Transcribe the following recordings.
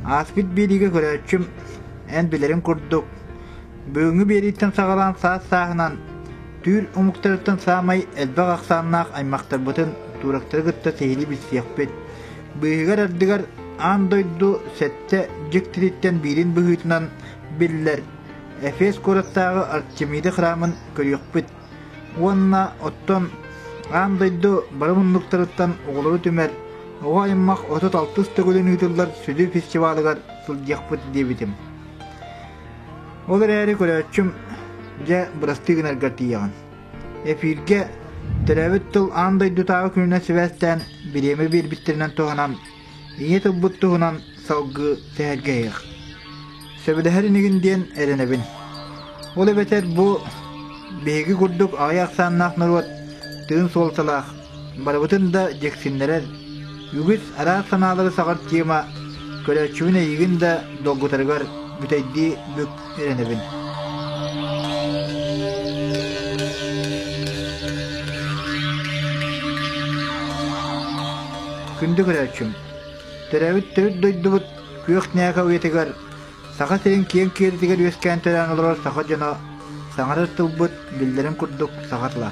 Ааспыт биэриигэ көрөөччүм, эн билэриҥ курдук, бүгүҥҥү биэрииттэн саҕалаан саас-сааһынан түүр омуктарыттан саамай элбэх ахсааннаах аймахтарбытын туурактары кытта сиһилии билсиэхпит. Быыһыгар-ардыгар аан дойду сэттэ дьиктититтэн биирин быһыытынан биллэр Эфес куораттааҕы Артемида храмын көрүөхпүт уонна оттон аан дойду бары муннуктарыттан оҕолору түмэр оҕо аймах 36 төгүлүн ыытыллар сүдү фестивалыгар сылдьыахпыт диэбитим. Ол эрээри көрөөччүм дьэ бырастыы гынаргар тиийэҕин. Эфиргэ төрөөбүт тыл аан дойдутааҕы күнүнэн сибээстээн бириэмэ биэрбиттэринэн туһанан Ийэ тылбыт туһунан салгыы сэһэргэһиэх. Сөбүлэһэр инигин диэн эрэнэбин. Ол эбэтэр бу биһиги курдук аҕыйах ахсааннаах норуот тыын суолталаах, барыбытын да дьиксиннэрэр, үгүс араас санаалары саҕар тема көрөөччүбүн эйигин да долгутарыгар бүтэйдии бүк эрэнэбин. Күндү көрөөччүм, төрөөбүт төрүт дойдубут күөх ньээкэ уйатыгар Саха сирин киэҥ киэлитигэр үөскээн төрөөн олорор саха дьоно саҥарар тылбыт биллэрин курдук саха тыла.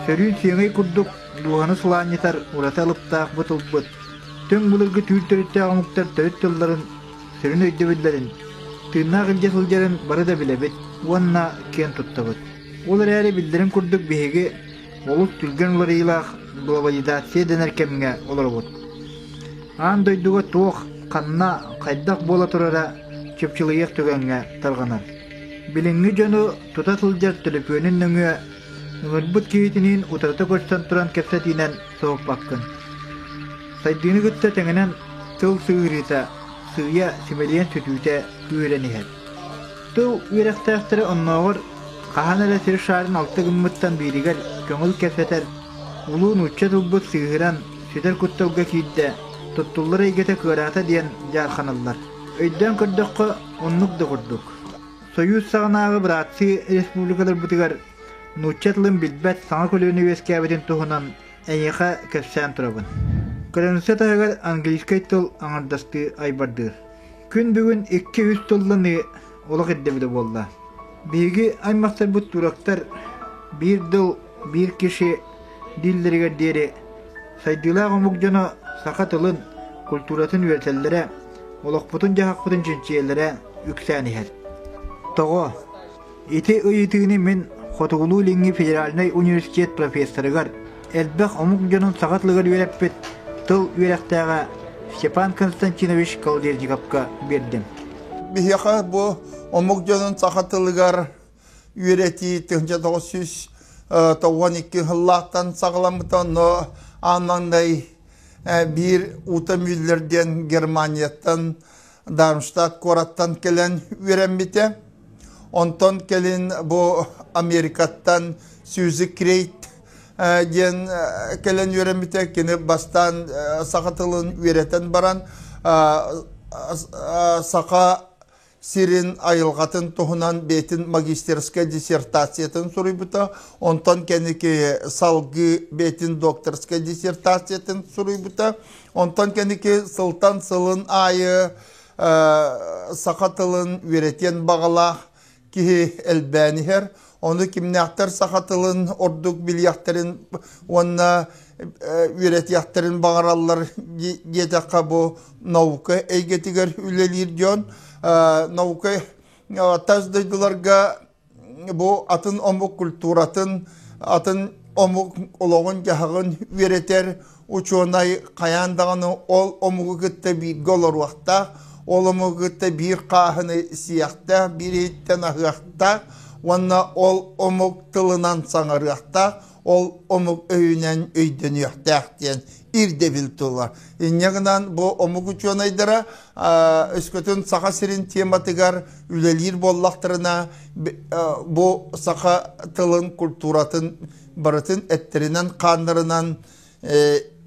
Сөрүүн сиэҥэй курдук дууһаны сылаанньытар ураты алыптаах бу тылбыт түҥ былыргы түүр төрүттээх омуктар төрүт тылларын сүрүн өйдөбүллэрин, тыыннаах илдьэ сылдьарын бары да билэбит уонна киэн туттабыт. Ол эрээри биллэрин курдук биһиги олус түргэн уларыйыылаах глобализация дэнэр кэмҥэ олоробут. Аан дойдуга туох, ханна, хайдах буола турара чыпчылыйыах түгэҥҥэ тарҕанар. Билиҥҥи дьону тута сылдьар төлөпүөнүн нөҥүө ыҥырбыт киһитиниин утарыта көрсөн туран кэпсэтиинэн соһуппаккын. Сайдыыны кытта тэҥинэн тыл сыыһырыыта, сыыйа симэлийэн сүтүүтэ күүһүрэн иһэр. Тыл үөрэхтээхтэрэ оннооҕор хаһан эрэ сир шаарын алта гыммыттан бииригэр көҥүл кэпсэтэр улуу нуучча тылбыт сыыһыран сүтэр кутталга киирдэ, туттуллар эйгэтэ кыараата диэн дьаарханаллар. Өйдөөн көрдөххө, оннук да курдук. Сойуус саҕанааҕы бырааттыы республикаларбытыгар нуучча тылын билбэт саҥа көлүөнэ үөскээбитин туһунан эйиэхэ кэпсээн турабын. Кыраныысса таһыгар английскай тыл аҥардастыы айбардыыр. Күн бүгүн икки-үс тылланыы олох ирдэбилэ буолла. Биһиги аймахтарбыт турактар биир дыл, биир киши дииллэригэр диэри сайдыылаах омук дьоно саха тылын, культуратын үөрэтэллэрэ, олохпутун-дьаһахпытын чинчийэллэрэ үксээн иһэр. Тоҕо? Ити ыйытыыны мин Хотугулуу-Илиҥҥи федеральнай университет профессорыгар, элбэх омук дьонун саха тылыгар үөрэппит тыл үөрэхтээҕэ Степан Константинович Колодезниковка биэрдим. Биһиэхэ бу омук дьонун саха тылыгар үөрэтии 1992 сыллаахтан саҕаламмыта, онно аан маҥнай биир Ута Мюллер диэн Германияттан Дармштадт куораттан кэлэн үөрэммитэ. Онтон кэлин бу Америкаттан Сьюзи Крейт диэн кэлэн үөрэммитэ. Кини бастаан саха тылын үөрэтэн баран саха сирин айылҕатын туһунан бэйэтин магистерскай диссертациятын суруйбута. Онтон кэнники салгыы бэйэтин докторскай диссертациятын суруйбута. Онтон кэнники сылтан сылын аайы саха тылын үөрэтиэн баҕалаах киһи элбээн иһэр. Ону кимнээхтэр саха тылын ордук билиэхтэрин уонна үөрэтиэхтэрин баҕараллар диэтэххэ бу наука эйгэтигэр үлэлиир дьон. Наука тас дойдуларга бу атын омук культуратын, атын омук олоҕун-дьаһаҕын үөрэтэр учуонай хайаан даҕаны ол омугу кытта бииргэ олоруохтаах, ол омугу кытта биир хааһыны сиэхтээх, биир иһиттэн аһыахтаах уонна ол омук тылынан саҥарыахтаах, ол омук өйүнэн өйдөнүөхтээх диэн ирдэбил тулар. Инньэ гынан бу омук учуонайдара өскөтүн Саха сирин тематыгар үлэлиир буоллахтарына бу саха тылын, культуратын барытын эттэринэн-хааннарынан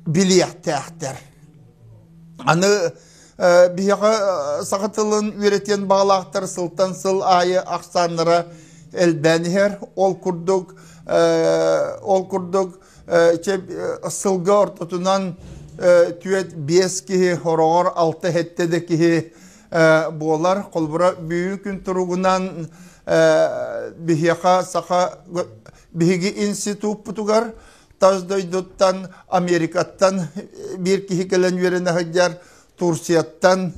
билиэхтээхтэр. Аны биһиэхэ саха тылын үөрэтиэн баҕалаахтар сылтан сыл аайы ахсааннара элбээн иһэр. Ол курдук ол курдук сылга ортотунан Түөрт биэс киһи, хороҕор алта сэттэ да киһи буолар. Холобура, бүгүн күн туругунан биһиэхэ саха биһиги институппутугар тас дойдуттан Америкаттан биир киһи кэлэн үөрэнэ сылдьар, Турцияттан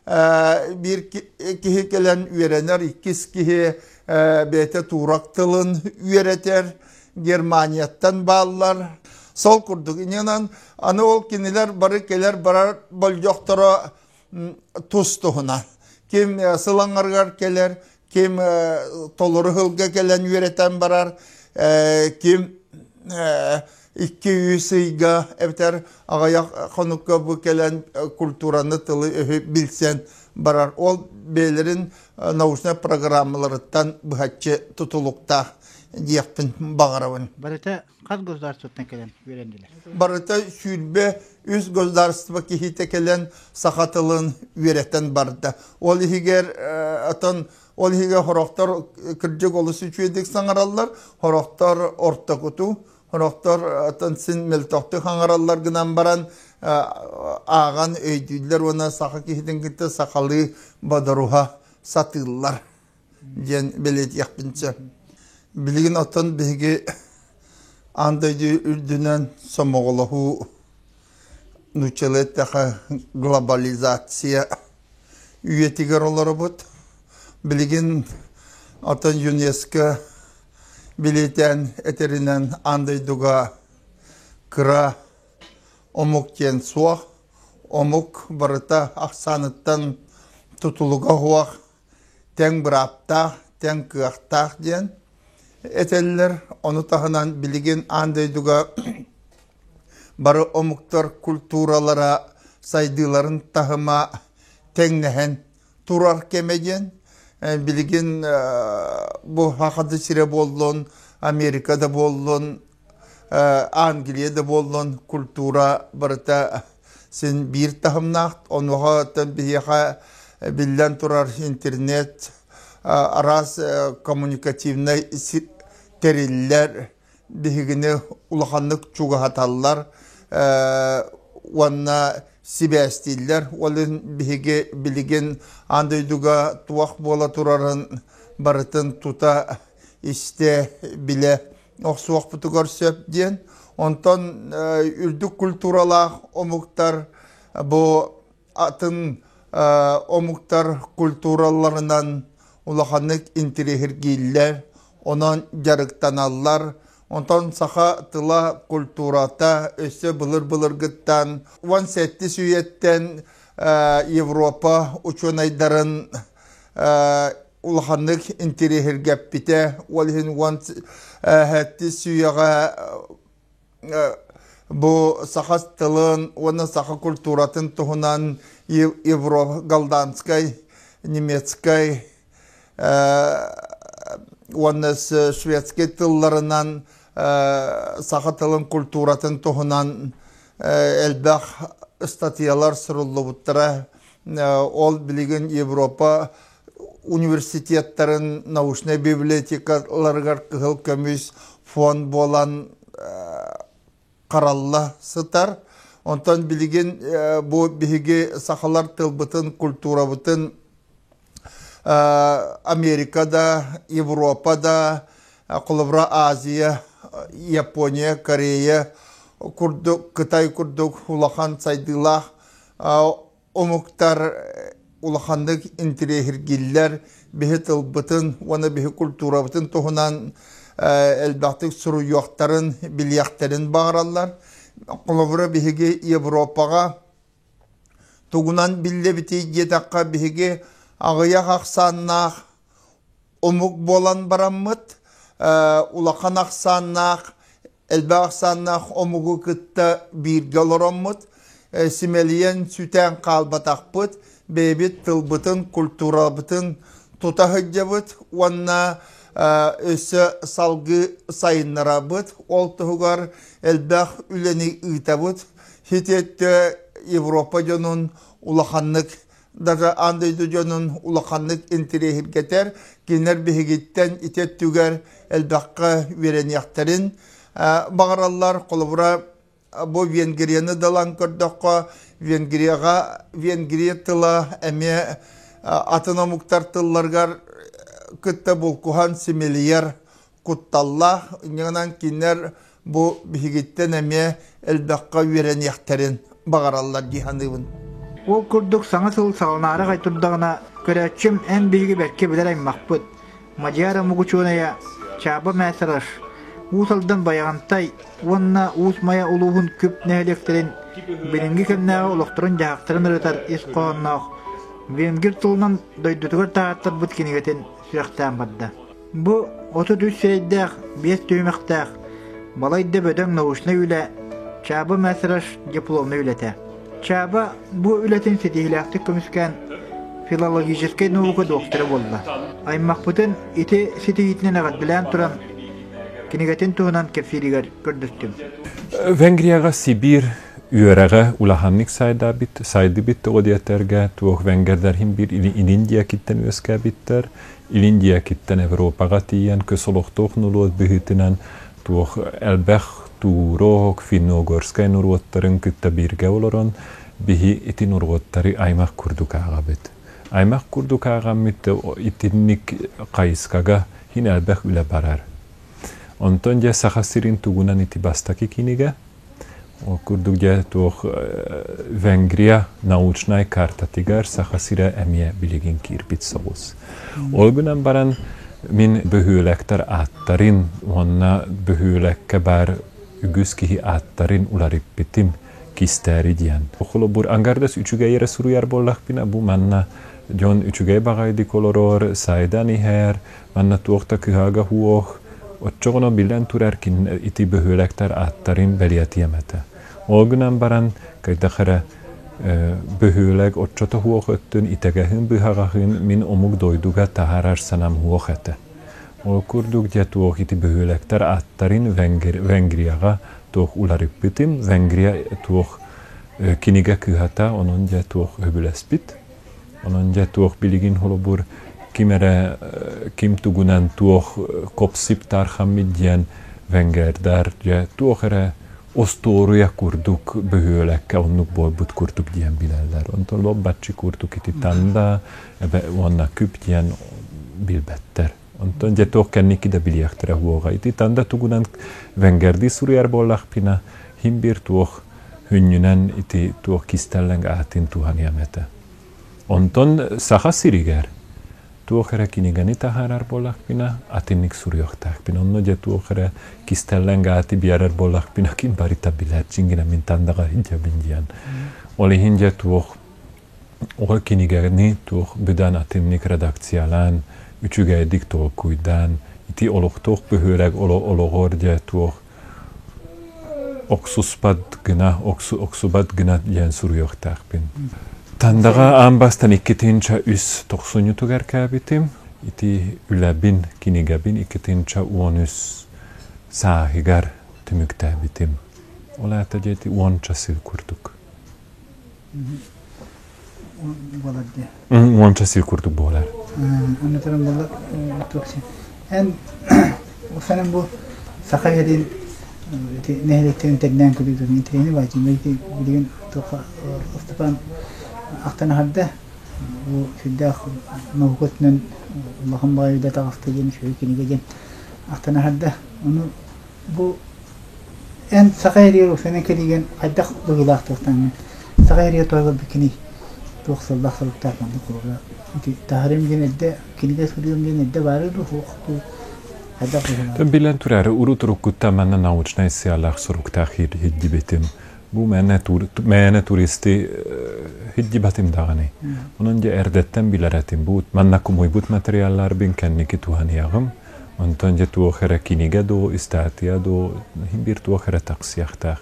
биир киһи кэлэн үөрэнэр, иккис киһи бэйэтэ турок тылын үөрэтэр, Германияттан бааллар. Сол курдук иннинэн аны ол кинилэр бары кэлэр барар болдьохторо тус-туһуна. Ким сылаҥарыгар кэлэр, ким толору сылга кэлэн үөрэтэн барар, ким 2-3 ыйга эбэтэр аҕыйах хонукка бу кэлэн культураны тылы-өһү билсэн барар. Ол бэйэлэрин научнай программаларыттан быһаччы тутулуктаах диэхпин баҕарабын. Барыта хас государствоттан кэлэн үөрэннилэр? Барыта 23 государство киһитэ кэлэн саха тылын үөрэтэн барда. Ол иһигэр атын ол иһигэр хорохтор кырдьык олус үчүгэйдик саҥараллар, хорохтор ортокуту, хорохтор атын син мөлтөхтүк хаҥараллар гынан баран ааҕан өйдүүллэр уонна саха киһитин кытта сахалыы бодоруһа сатыыллар диэн бэлиэтиэхпин сөп. Билигин оттон биһиги аан дойду үрдүнэн сомоҕолоһуу нууччалыы эттэххэ глобализация үйэтигэр олоробут. Билигин оттон ЮНЕСКО билиэтээн этэринэн аан дойдуга кыра омук диэн суох. Омук барыта ахсааныттан тутулуга суох тэҥ бырааптаах, тэҥ кыахтаах диэн этэллэр. Ону таһынан билигин аан дойдуга бары омуктар культуралара сайдыыларын таһыма тэҥнэһэн турар кэмэ диэн. Билигин бу Саха да сирэ буоллун, Америка да буоллун, Англия да буоллун культура барыта син биир таһымнаах. Онуоха биһиэхэ биллэн турар интернет араас коммуникативнай тэриллэр биһигини улаханнык чугаһаталлар уонна сибээстииллэр. Ол иһин биһиги билигин аан дойдуга туох буола турарын барытын тута истэ, билэ охсуохпутугар сөп диэн. Онтон үрдүк культуралаах омуктар бу атын омуктар культураларынан улаханнык интириэһиргииллэр, онон дьарыктаналлар. Онтон саха тыла, культурата өссө былыр-былыргыттан 17 үйэттэн Европа учуонайдарын улаханнык интириэһиргэппитэ. Ол иһин 17 үйэҕэ бу саха тылын уонна саха культуратын туһунан Европа голландскай, немецкай уонна шведскэй тылларынан саха тылын культуратын туһунан элбэх ыстатыйалар суруллубуттара. Ол билигин Европа университеттарын научнай библиотекаларыгар кыһыл көмүс фонд буолан харалла сытар. Онтон билигин бу биһиги сахалар тылбытын, культурабытын Америка да, Европа да, холобура Азия, Япония, Корея курдук, Кытай курдук улахан сайдыылаах омуктар улаханнык интириэһиргииллэр, биһи тылбытын уонна биһи культурабытын туһунан элбэхтик суруйуохтарын, билиэхтэрин баҕараллар. Холобура, биһиги Европаҕа тугунан биллэбитий диэтэххэ, биһиги аҕыйах ахсааннаах омук буолан бараммыт, улахан ахсааннаах элбэх ахсааннаах омугу кытта бииргэ олороммут, симэлийэн сүтэн хаалбатахпыт, бэйэбит тылбытын, культурабытын тута сылдьабыт уонна өссө салгыы сайыннарабыт. Ол туһугар элбэх үлэни ыытабыт. Хитиэттэ Европа дьонун улаханнык даже аан дойду дьонун улаханнык интириэһиргэтэр, кинилэр биһигиттэн ити өттүгэр элбэххэ үөрэниэхтэрин баҕараллар. Холобура, Бу Венгрияны далан көрдөххө, Венгрияҕа Венгрия тыла эмиэ атын омуктар тылларыгар кытта булкуһан симэлийэр кутталлаах. Инньэ кинилэр бу биһигиттэн эмиэ элбэххэ үөрэниэхтэрин баҕараллар дии саныыбын. Ол курдук саҥа сыл саҕаланаары аҕай турдаҕына, көрөөччүм эн биһиги бэркэ билэр аймахпыт, Мадьяр омук учуонайа Чааба Мэсараш, Уус Алдан Байаҕантай уонна Уус Майа улууһун Күп нэһилиэктэрин билиҥҥи кэмнээҕи олохторун-дьаһахтарын ырытар ис хоһоонноох венгр тылынан дойдутугар таһааттарбыт кинигэтин сүрэхтээн барда. Бу 33 сирэйдээх, биэс түһүмэхтээх, балайда бөдөҥ научнай үлэ Чааба Мэсараш дипломнай үлэтэ. Чааба бу үлэтин ситиһиилээхтик көмүскээн филологическай наука доктора буолла. Аймахпытын ити ситиһиитинэн эҕэрдэлээн туран, кинигэтин туһунан кэпсииригэр көрдөстүм. Венгрияҕа Сибиир үөрэҕэ улаханнык сайдабит, сайдыбит тоҕо диэтэргэ туох венгердэр иһин биир илин диэкиттэн үөскээбиттэр, илин диэкиттэн Европаҕа тиийэн көс олохтоох норуот быһыытынан туох элбэх туурок, финно-угорскай норуоттарын кытта бииргэ олорон биһи ити норуоттары аймах курдук ааҕабыт. Аймах курдук ааҕаммыт итинник хайыскага хин элбэх үлэ барар. Онтон дьэ Саха сирин тугунан ити бастакы кинигэ, ол курдук дьэ туох Венгрия научнай картатыгар Саха сирэ эмиэ билигин киирбит соҕус. Ол гынан баран мин бөһүөлэктэр ааттарын уонна бөһүөлэккэ баар үгүс киһи ааттарын уларыппытым кистээри диэн. Холобур, ангардас үчүгэй эрэ суруйар буоллахпына, бу манна дьон үчүгэй баҕайдык олорор, сайдан иһэр, манна туох да кыһаага суох, оччоҕуна билэн турар кин ити бөһүөлэктэр ааттарын бэлиэтиэм этэ. Ол гынан баран, хайдах эрэ бөһүөлэк оччото суох өттүн итэгэһин быһаҕаһын мин омук дойдуга таһаарар санам суох этэ. Ол курдук дьэ туох ити бөһүөлэктэр ааттарын Венгрияҕа туох уларыппытым, Венгрия туох кинигэ кыһата, онон дьэ туох өбүлэспит. Онон дьэ туох билигин холобур ким эрэ ким тугунан туох копсип таархаммыт диэн венгердар дьэ туох эрэ остуоруйа курдук бөһүөлэккэ оннук буолбут курдук диэн билэллэр. Онтон лоббаччы курдук ити танда эбэ уонна күп диэн билбэттэр. Онтон дьэ туох кэнники да билиэхтэрэ уоҕа. Ити танда тугунан венгердии суруйар буоллахпына, хим биир туох хүнньүнэн ити туох кистэлэҥ аатын туһаныам этэ. Онтон Саха сиригэр туох эрэ кинигэни таһаарар буоллахпына, атыннык суруйуохтаахпын. Онно дьэ туох эрэ кистэлэҥ ааты биэрэр буоллахпына, ким барыта билэр, дьиҥинэ мин тандаҕа иһдьэбин диэн. Ол иһин дьэ туох ол кинигэни туох быдан атыннык редакциялаан, үчүгэйдик толкуйдаан, ити олохтоох бөһүөлэк олоҕор дьэ туох охсуспат гына, охсубат гына диэн суруйуохтаахпын. Тандаҕа аан бастан иккитинчэ үс тохсунньутугар кээбитим. Ити үлэбин, кинигэбин иккитинчэ уон үс сааһыгар түмүктээбитим. Ол аата дьэ уонча сыл курдук. Буолар дии. Уонча сыл курдук буолар. Онно туран буолла эн Усанан бу саха сирин ити нэһилиэктэрин тэҥнээн көрүүтүн интэриэһинэй баайдын ити билигин туохха Ыстапаан ахтан аһарда бу сүрдээх наука өттүнэн улахан баҕайы үлэ таҕыста диэн үчүгэй кинигэ диэн ахтан аһарда ону бу Эн саха эрийэр уопсайынан кэлиигин хайдах быһыылаах туохтааҥҥын? Саха эрийэ тоойбор кини туох сыллаах соруктаах маннык холобура ити таһарым диэн эрдэ кинигэ суруйуом диэн эрдэ баара дуу суох дуу хайдах быһыылаах? Билэн турар урут уруккуттан манна научнай сыаллаах соруктаах иһдибитим. Бу мээнэ мээнэ туристы иһдибатым даҕаны. Онон дьэ эрдэттэн билэр этим. Бу манна кумуйбут материалларбын кэнники туһаныаҕым. Онтон дьэ туох эрэ кинигэ дуу, ыстатыйа дуу, биир туох эрэ тахсыахтаах.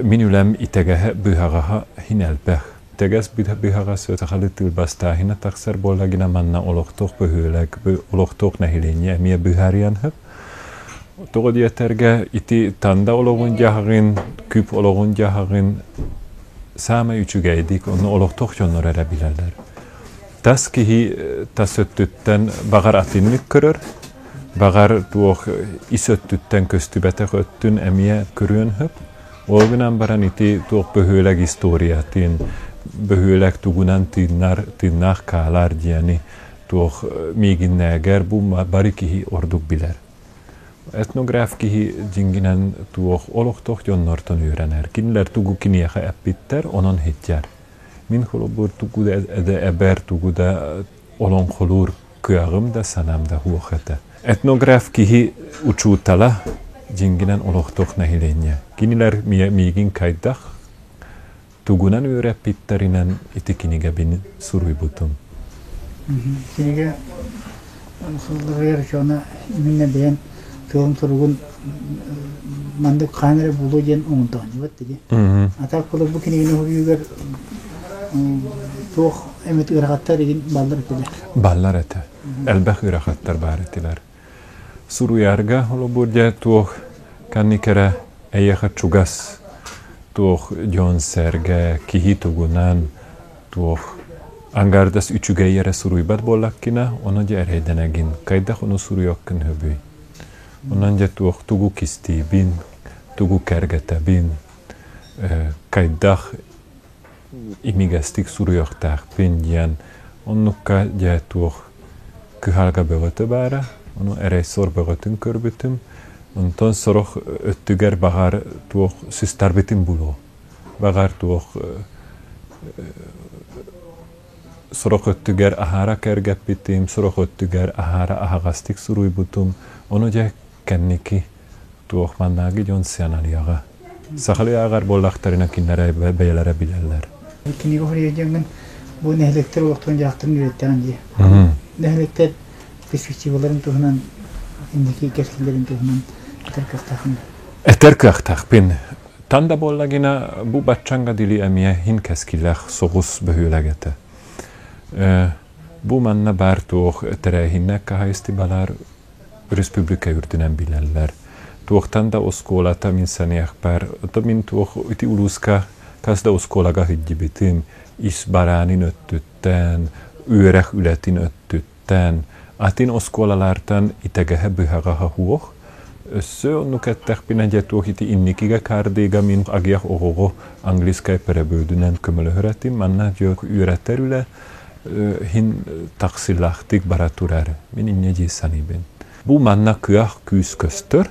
Мин үлэм итэгэһэ быһаҕаһа иһин элбэх. Итэгэс быһаҕас сахалыы тылбастааһына тахсар буоллагына манна олохтоох бөһүөлэк, олохтоох нэһилиэнньэ эмиэ быһаарыан сөп. Тоҕо диэтэргэ ити танда олоҕун дьаһаҕын, күп олоҕун дьаһаҕын саамай үчүгэйдик онно олохтоох дьоннор эрэ билэллэр. Тас киһи тас өттүттэн баҕар атыннык көрөр. Баҕар туох ис өттүттэн көстүбэтэх өттүн эмиэ көрүөн сөп. Ол гынан баран ити туох бөһүөлэк историятын, бөһүөлэк тугунан тыыннар, тыыннаах хаалар диэни туох миигиннээгэр бу бары киһи ордук билэр. Этнограф киһи дьиҥинэн туох олохтоох дьоннортон үөрэнэр. Кинилэр тугу киниэхэ эппиттэр, онон иһиттэр. Мин холобур тугу да эбэр, тугу да олоҥхолуур кыаҕым да, санаам да суох этэ. Этнограф киһи учуутала дьиҥинэн олохтоох нэһилиэнньэ. Кинилэр миигин хайдах тугунан үөрэппиттэринэн ити кинигэбин суруйбутум. Кинигэ сурулларыгар дьоно именно бэйэн тылын суругун маннык хаан эрэ буолуо диэн оҥордоҕунньубат дии. А так бу кинигэни суруйуугар туох эмит ыарахаттар игин баллар этилэр. Баллар этэ. Элбэх ыарахаттар баар этилэр. Суруйарга холобур дьэ туох ханнык эрэ эйиэхэ чугас туох дьон-сэргэ киһи тугунан туох аҥаардас үчүгэй эрэ суруйбат буоллаххына, ону дьэ эрэйдэнэгин, хайдах ону суруйуоххун сөбүй? Онон дьэ туох тугу кистиибин, тугу кэргэтэбин, хайдах имигэстик суруйуохтаахпын диэн оннукка дьэ туох кыһалҕа бөҕөтө баара, ону эрэй сор бөҕөтүн көрбүтүм. Онтон сорох өттүгэр баҕар туох сыстарбытым буолуо. Баҕар туох сорох өттүгэр аһара кэргэппитим, сорох өттүгэр аһара аһаҕастык суруйбутум. Ону дьэ кэнники туох маннааҕы дьон сыаналыаҕа. Сахалыы ааҕар буоллахтарына кинилэр бэйэлэрэ билэллэр. Кинигэ суруйар дьоҥҥун бу нэһилиэктэр олохторун-дьаһахтарын үөрэттэҕин дии. Нэһилиэктэр перспективаларын туһунан, инники кэскиллэрин туһунан этэр кыахтааххын. Этэр кыахтаахпын. Танда буоллагына бу баччаҥҥа дили эмиэ иһин кэскилэх соҕус бөһүөлэк этэ. Бу манна баар туох тэрээһиннээх хаһаайыстыбалар республика үрдүнэн билэллэр. Туохтан да оскуолата мин саныахпар, то мин туох ити улууска хас да оскуолага сылдьыбытым, ис бараанын өттүттэн, үөрэх үлэтин өттүттэн, атын оскуолалартан итэгэһэ быһаҕаһа суох. Өссө оннук эттэхпинэ дьэ туох ити инникигэ каардыыга мин аҕыйах оҕоҕо английскай перебөөдүнэн көмөлөһөр этим. Манна дьэ үөрэтэр үлэ иһин тахсыылаахтык бара турар. Мин инньэ дии саныыбын. Бу манна кыах күүс көстөр.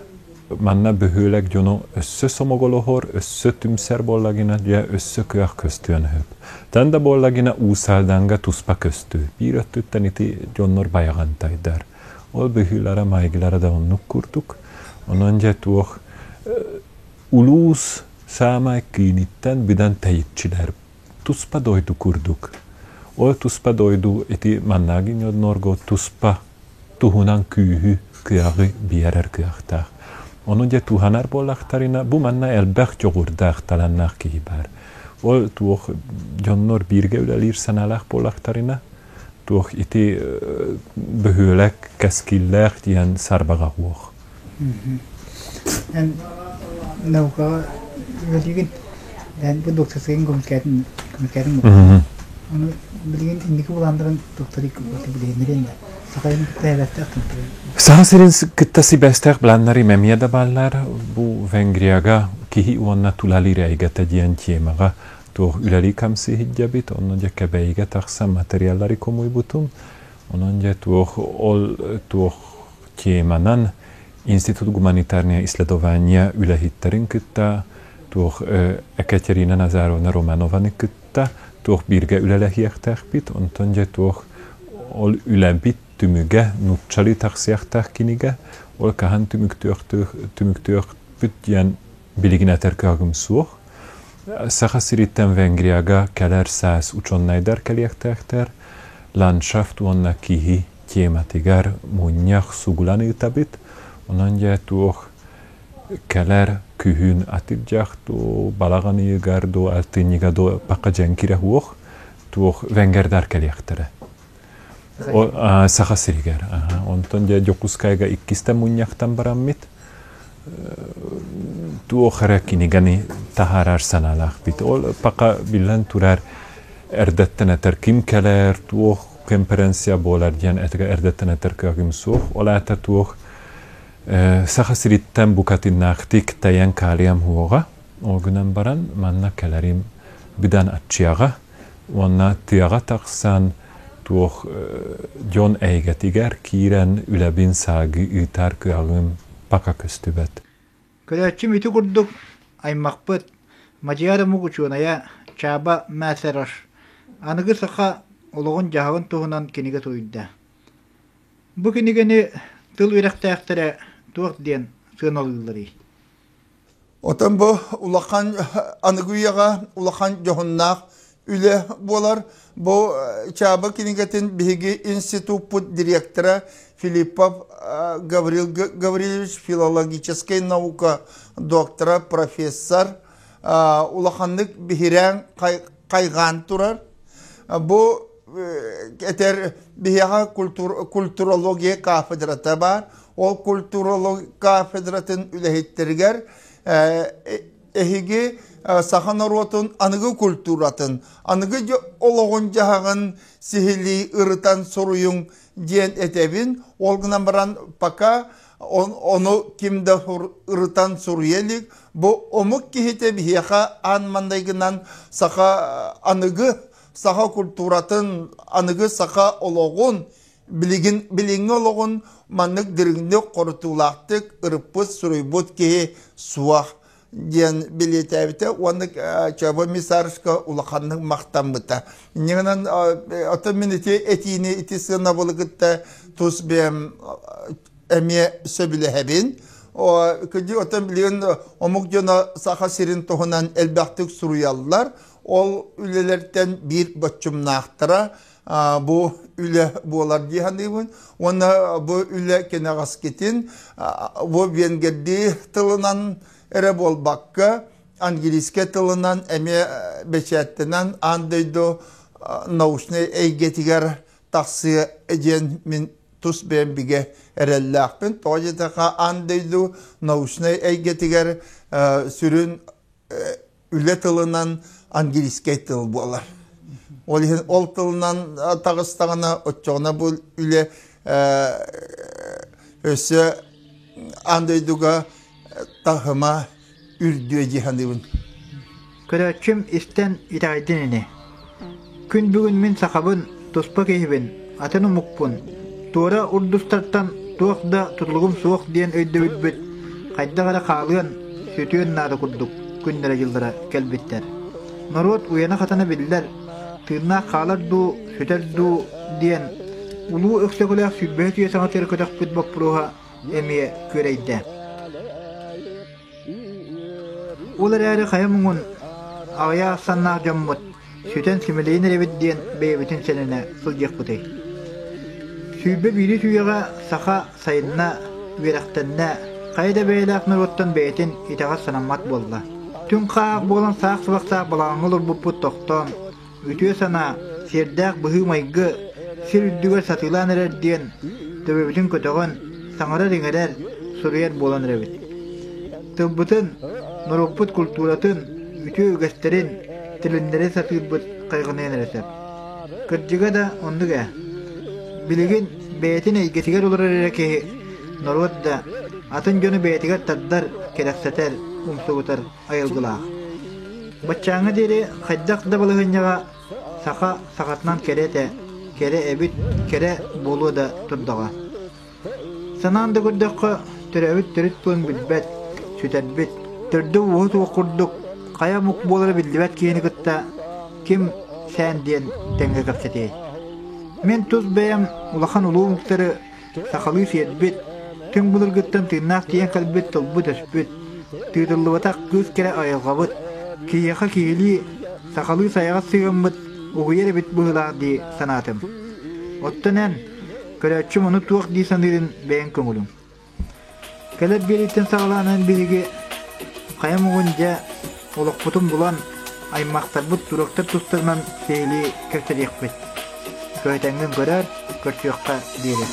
Манна бөһүөлэк дьоно өссө сомоҕолоһор, өссө түмсэр буоллагына, дьэ өссө кыах көстүөн сөп. Тан да буоллагына Уус Алданга туспа көстүү. Биир өттүттэн ити дьоннор байаҕантайдар. Ол быһыылара, майгылара да оннук курдук. Онон дьэ туох улуус саамай кииниттэн быдан тэйиччилэр туспа дойду курдук. Ол туспа дойду ити маннааҕы ньоннорго туспа туһунан күүһү, кыаҕы биэрэр кыахтаах. Ону дьэ туһанар буоллахтарына, бу манна элбэх дьоҕурдаах, талааннаах киһи баар. Ол туох дьоннор бииргэ үлэлиир санаалаах буоллахтарына, туох ити бөһүөлэк кэскиллээх диэн сарбаҕа суох. Эн наукаҕа үлэлиигин, эн бу докторскайын көмүскээтин көмүскээтиҥ буолуо. Ону билигин инники былааннарын докторы билиһиннэриэн да Саха сирин кытта сибээстээх Саха сирин кытта сибээстээх былааннары эмиэ да бааллар. Бу Венгрияга киһи уонна тулалыыр эйгэтэ диэн темаҕа туох үлэлии хамсыы сылдьабыт. Онно дьэ Кэбээйигэ тахсан материаллары хомуйбутум. Онон дьэ туох ол туох теманан Институт гуманитарного исследования үлэһиттэрин кытта туох Екатерина Назаровна Романованы кытта туох бииргэ үлэлэһиэхтээхпит. Онтон дьэ туох ол үлэбит түмүгэ нууччалыы тахсыахтаах кинигэ ол хаһан түмүктүөхпүт диэн билигин этэр кыаҕым суох. Саха сириттэн Венгрияга кэлэр саас учуонайдар кэлиэхтээхтэр. Ландшафт уонна киһи тематыгар мунньах сугулан ыытабыт. Онон дьэ туох кэлэр күһүн атырдьах дуу, балаҕан ыйыгар дуу, алтынньыга дуу бака дьэҥкирэ суох туох венгердар кэлиэхтэрэ. Саха сиригэр. Онтон дьэ Дьокуускайга иккистэн мунньахтан бараммыт туох эрэ кинигэни таһаарар санаалаахпыт. Ол пока биллэн турар эрдэттэн этэр ким кэлэр, туох конференция буолар диэн эрдэттэн этэр кыаҕым суох. Ол аата туох Саха сириттэн букатыннаахтык тайан хаалыам уоҕа. Ол гынан баран манна кэлэрим быдан аччыаҕа уонна тыаҕа тахсан туох дьон эйгэтигэр киирэн үлэбин саагыы ыытар кыаҕым пока көстүбэт. Көрөөччүм ити курдук аймахпыт мадьяр омук учуонайа Чаба Мясерош аныгы саха олоҕун-дьаһаҕын туһунан кинигэ суруйда. Бу кинигэни тыл үөрэхтээхтэрэ туох диэн сыаналыылларый? Отон бу улахан аныгы үйэҕэ улахан дьоһуннаах үлэ буолар. Бу Чааба кинигэтин биһиги институппут директора Филиппов Гаврил Гаврильевич филологическай наука доктора, профессор улаханнык биһирээн хайҕаан турар. Бу этэр биһиэхэ культурология кафедрата баар. Ол культурология кафедратын үлэһиттэригэр эһиги саха норуотун аныгы культуратын, аныгы олоҕун-дьаһаҕын сиһилии ырытан суруйуҥ диэн этэбин. Ол гынан баран пока ону ким да ырытан суруйа илик. Бу омук киһитэ биһиэхэ аан маҥнайгынан саха аныгы саха культуратын, аныгы саха олоҕун билигин билиҥҥи олоҕун маннык дириҥник хорутуулаахтык ырыппыт суруйбут киһи суох диэн билиэтээбитэ уонна Чабо Мисарышка улаханнык махтаммыта. Инньэ оттон мин ити этиини ити сыанабылы кытта тус бэйэм эмиэ сөбүлэһэбин. Кырдьык оттон билигин омук дьоно Саха сирин туһунан элбэхтик суруйаллар. Ол үлэлэртэн биир боччумнаахтара бу үлэ буолар дии саныыбын. Уонна бу үлэ кэнэҕэскитин бу венгердии тылынан эрэ буолбакка, английскай тылынан эмиэ бэчээттэнэн аан дойду научнай эйгэтигэр тахсыа диэн мин тус бэйэм бигэ эрэллээхпин. Тоҕо диэтэххэ аан дойду научнай эйгэтигэр сүрүн үлэ тылынан английскай тыл буолар. Ол иһин ол тылынан таҕыстаҕына, оччоҕуна бу үлэ өссө аан дойдуга таһыма үрдүө дии саныыбын. Көрөөччүм истэн итэҕэйдин ини. Күн бүгүн мин сахабын, туспа киһибин, атын омукпун, туора урдустартан туох да тутулугум суох диэн өйдөбүлбүт хайдах эрэ хаалыан, сүтүөн наада курдук күннэрэ-дьыллара кэлбиттэр. Норуот уйана-хатана биллэр, тыыннаах хаалар дуу, сүтэр дуу диэн улуу Өксөкүлээх сүүрбэһис үйэ саҥатыгар көтөхпүт боппуруоһа эмиэ күөрэйдэ. Ол эрээри хайа муҥун аҕыйах ахсааннаах дьоммут сүтэн симэлийэн эрэбит диэн бэйэбитин сэнэнэ сылдьыахпытый. 21 үйэҕэ саха сайынна, үөрэхтэннэ, хайа да бэйэлээх норуоттан бэйэтин итэҕэс санаммат буолла. Түҥ хаах буолан саах сыбахтаах балаҕаҥҥа олорбуппут тохтоон, Үтүө санаа, сиэрдээх быһыы-майгы сир үрдүгэр сатыылаан эрэр диэн төбөбүтүн көтөҕөн, саҥарар-иҥэрэр, суруйар буолан эрэбит. Тылбытын, норуоппут культуратын, үтүө үгэстэрин тилиннэрэ сатыырбыт хайҕаныан эрэ сөп. Кырдьыга да оннук ээ. Билигин бэйэтин эйгэтигэр олорор эрэ киһи норуот да, атын дьону бэйэтигэр тардар, кэрэхсэтэр, умсугутар айылгылаах. Баччааҥҥа диэри хайдах да балаһыанньаҕа саха сахатынан кэрэ этэ, кэрэ эбит, кэрэ буолуо да турдаҕа. Санаан да көрдөххө, төрөөбүт төрүт тылын билбэт, сүтэрбит, төрдө-ууһа суох курдук хайа омук буолара биллибэт киһини кытта ким сээн диэн тэҥҥэ кэпсэтиэй. Мин тус бэйэм улахан улуу омуктары Сахалыы сиэрбит, түҥ былыргыттан тыыннаах тиийэн кэлбит тылбыт-өспүт, тыытыллыбатах кыыс кэрэ айылҕабыт, киһиэхэ киһилии, сахалыы сайаҕас сыһыаммыт угуйар эбит быһыылаах дии санаатым. Оттон эн, көрөөччүм ону туох дии саныырын бэйэҥ көҥүлүҥ. Кэлэр биэрииттэн саҕалаан биһиги хайа муҥун дьэ олохпутун булан, аймахтарбыт туруктар тустарынан сиһилии кэпсэтиэхпит. Көһүтэҥҥин көрөөр, көрсүөххэ диэри.